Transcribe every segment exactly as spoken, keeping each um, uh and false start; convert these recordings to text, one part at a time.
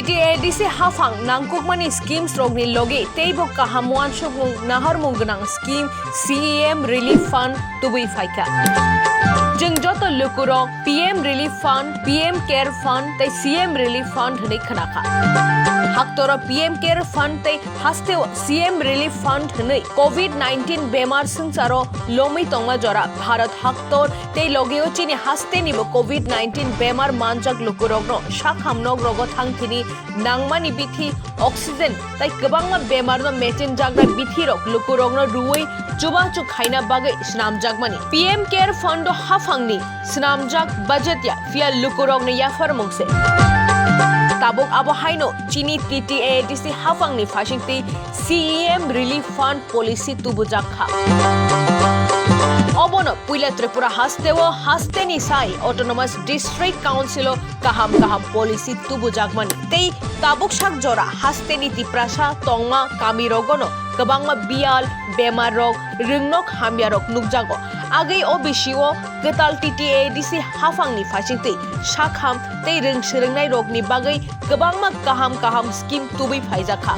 T A D C haphang nangkukmani schemes rokni logi teibo kaham uansukmung naharmung gwnang scheme C E M Relief Fund tubui phaikha. Chwng joto lukurok P M Relief Fund, P M Care Fund tei C M Relief Fund hwnwi khnakha. Haktoro P M Care Fund tei hasteo C M Relief Fund hwnwi covid nineteen bemar swngcharo lomwi tongma jora Bharat haktor tei logeo chini hastenibo covid nineteen bemar manjak lukurokno sakham nogrogo thangthini nangmani bithi, oxygen tei kwbangma bemarno mechenjaknai bithirok lukurokno rwui chubachu khaina bagwi swnamjakmani. P M Care Fund o haphangni swnamjak budget ya, phiya lukurokni yapharmung se. Tabuk abo haino chini T T A D C haphangni phasingtwi C E M Relief Fund policy tubujak kha. Obono puila Tripura hasteo hasteni sai Autonomous District Council o kaham kaham policy tubujakmani tei tabuk sak jora hasteni Tiprasa tongma kamirogono kwbangma biyal, bemar rok, rwngnok hamya rok nukjago. Agwi o bisio kwtal T T A D C haphangni phasingtwi sakham tei rwng swrwngnai rokni bagwi kwbangma kaham kaham scheme tubui phaijakha.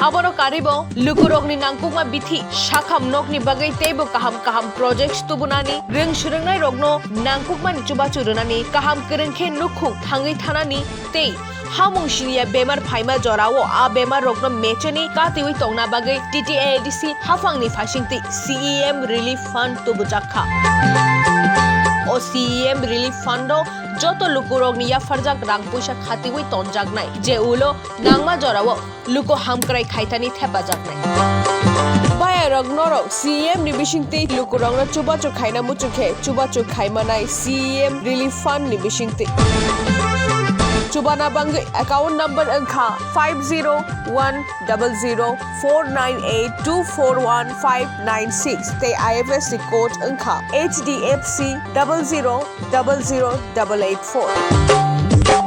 Aboro karibo lukurokni nangkukma bithi sakham nokni bagwi teibo kaham kaham projects tubunani, rwng swrwngnai rokno nangkukmani chubachu rwnani, kaham kwrwng khe nukhung thangwi thanani tei hamung siniya bemar phaima jorao a bemar rokno mecheni katiwi tongna bagwi T T A D C haphangni phasingtwi C E M Relief Fund tubujak kha. O C E M Relief Fund o joto lukurokni yapharjak rang puisa khatiwi tonjaknai, je ulo nangma jorao luku hamkrai khaithani thepajaknai. Bayarok norok C E M ni bisingtwi lukurokno chubachu khaina muchung khe chubachu khaimanai C E M Relief Fund ni bisingtwi. Chubana bangwi account number wngkha five zero one double zero four nine eight two four one five nine six tei I F S C code wngkha H D F C double zero double zero double eight four.